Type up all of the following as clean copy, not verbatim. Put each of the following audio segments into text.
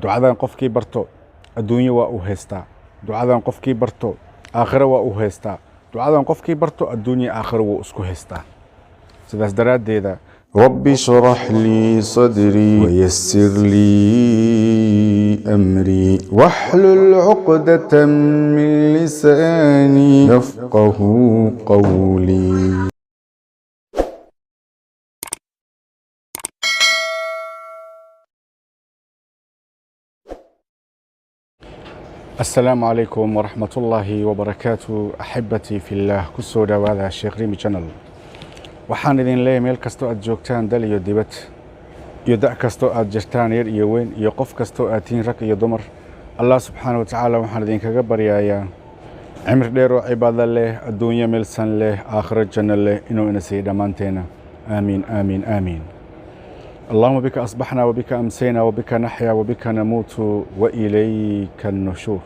Ducadan qofkii barto adduunyo waa uu haystaa. Ducadan qofkii barto aakhiro waa uu haystaa. Ducadan qofkii barto adduunya aakhiro wuu isku haystaa. Sidaas daraaddeeda, رب اشرح لي صدري ويسر لي أمري واحلل عقدة من لساني يفقه قولي. Asalaamu calaykum waraxmat ullaahi wabarakaatu, axibbatii fillaah. Ku soo dhowaada Sheekh Rimi Channel. Waxaan idin leeyahay, meel kastoo aad joogtaan, dal iyo dibad, iyo da' kastoo aad jirtaan, yar iyo weyn, iyo qof kastoo aad tihiin, rag iyo dumar, Allah subxaana wa tacaala waxaan idinkaga baryayaa cimri dheer oo cibaado leh, adduunyo milsan leh, aakhiro janno leh, inuu ina siiyo dhammaanteena. Aamiin, aamiin, aamiin. اللهم بك أصبحنا وبك أمسينا وبك نحيا وبك نموت وإليك النشور.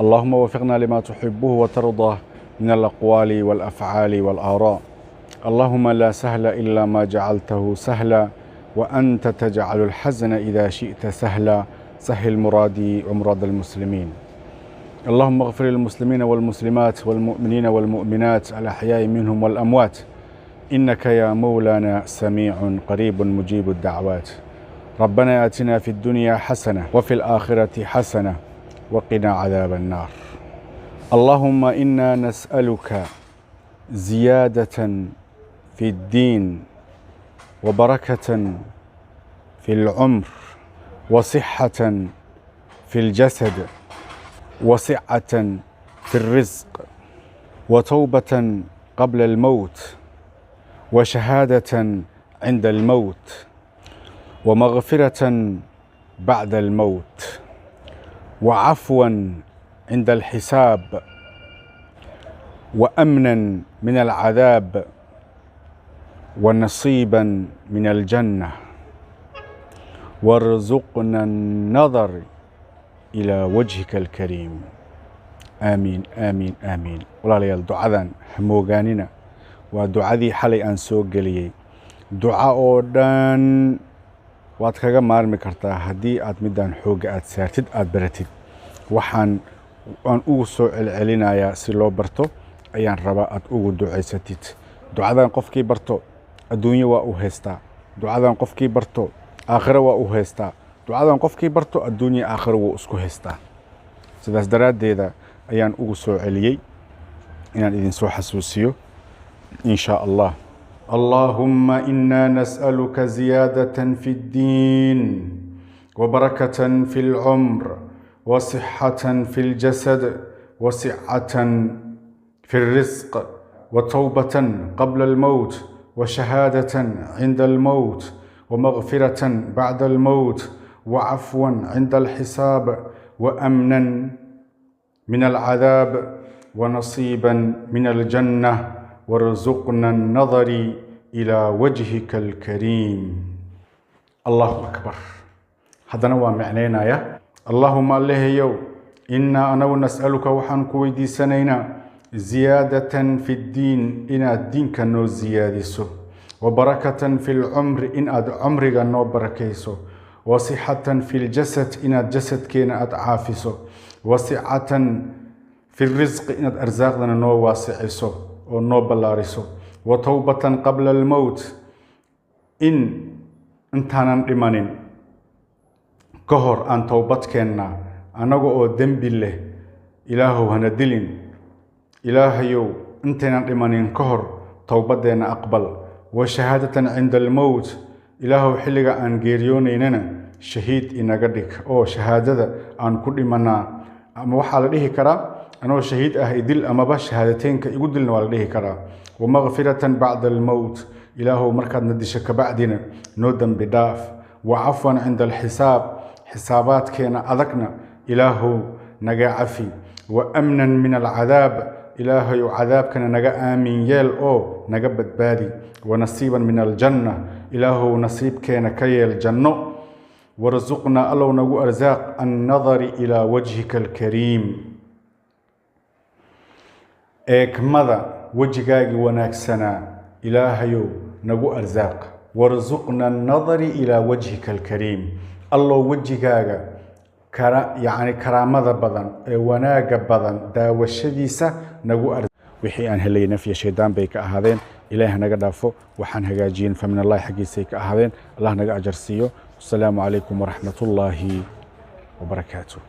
اللهم وفقنا لما تحبه وترضاه من الأقوال والأفعال والآراء. اللهم لا سهل إلا ما جعلته سهلا، وأنت تجعل الحزن إذا شئت سهلا. سهل مرادي ومراد المسلمين. اللهم اغفر للمسلمين والمسلمات والمؤمنين والمؤمنات، الأحياء منهم والأموات، إنك يا مولانا سميع قريب مجيب الدعوات. ربنا آتنا في الدنيا حسنة وفي الآخرة حسنة وقنا عذاب النار. اللهم إنا نسألك زيادة في الدين، وبركة في العمر، وصحة في الجسد، وسعة في الرزق، وتوبة قبل الموت، وشهادة عند الموت، ومغفرة بعد الموت، وعفوا عند الحساب، وأمنا من العذاب، ونصيبا من الجنة، وارزقنا النظر إلى وجهك الكريم. آمين، آمين، آمين. Walaalayaal, ducadan ha moogaanina. Waa ducadii xalay aan soo geliyey. Duca oo dhan waad kaga maarmi kartaa haddii aad midaan xoogga aad saartid, aad baratid. Waxaan aan ugu soo celcelinayaa si loo barto ayaan rabaa aad ugu ducaysatid. Ducadan qofkii barto adduunyo waa uu haystaa. Ducadan qofkii barto aakhiro waa uu haystaa. Ducadan qofkii barto adduunya aakhiro wuu isku haystaa. Sidaas daraaddeeda ayaan ugu soo celiyey inaan idin soo xasuusiyo, in shaa Allah. اللهم إنا نسألك زيادة في الدين، وبركة في العمر، وصحة في الجسد، وسعة في الرزق، وتوبة قبل الموت، وشهادة عند الموت، ومغفرة بعد الموت، وعفوا عند الحساب، وأمنا من العذاب، ونصيبا من الجنة، وارزقنا النظر إلى وجهك الكريم. الله أكبر. Haddana waa micnaynaya. اللهم, Allahayow, إنا anagu نسألك waxaan ku weydiisanaynaa زيادة في الدين, inaad diinka noo siyaadiso, وبركة في العمر, in aad cumriga noo barakayso, وصحة في الجسد, inaad jasadkeena aad caafiso, وسعة في الرزق, inaad arsaaqdana noo waasiciso oo noo ballaariso, وتوبة قبل الموت, in intaanan dhimanin ka hor aan towbad keennaa annaga oo dembi leh. Ilaahow, hana dilin. Ilaahayow, intaynan dhimanin ka hor towbaddeenna aqbal. وشهادة عند الموت, Ilaahow, xilliga aan geeriyoonaynana shahiid inaga dhig oo shahaadada aan ku dhimanaa. Ama waxaa la dhihi karaa anoo shahiid ah idil, amaba shahaadateynka igu dilna waa la dhihi karaa. ومغفرة بعد الموت, Ilaahow, markaad na disho kabacdina noo dembi dhaaf. وعفوا عند الحساب, xisaabaadkeena adagna Ilaahow naga cafi. وأمنا من العذاب, Ilaahayow, cadaabkana naga aamin yeel oo naga badbaadi. ونصيبا من الجنة, Ilaahow, nasiibkeena ka yeel janno. وارزقنا, Allow nagu arsaaq, النظر إلى وجهك الكريم, eegmada wejigaagii wanaagsanaa Ilaahayow nagu arsaaq. وارزقنا النظر إلى وجهك الكريم, Allow wejigaaga Kara yacni karaamada badan ee wanaagga badan daawashadiisa nagu ar. Wixii aan helay naf iyo shaydaan bay ka ahaadeen. Ilaah naga dhaafo. Waxaan hagaajiyeen fa min Allahi, xaggiisay ka ahaadeen. Allah naga ajar siiyo. Wasalaamu calaykum waraxmatullaahi wabarakaatuh.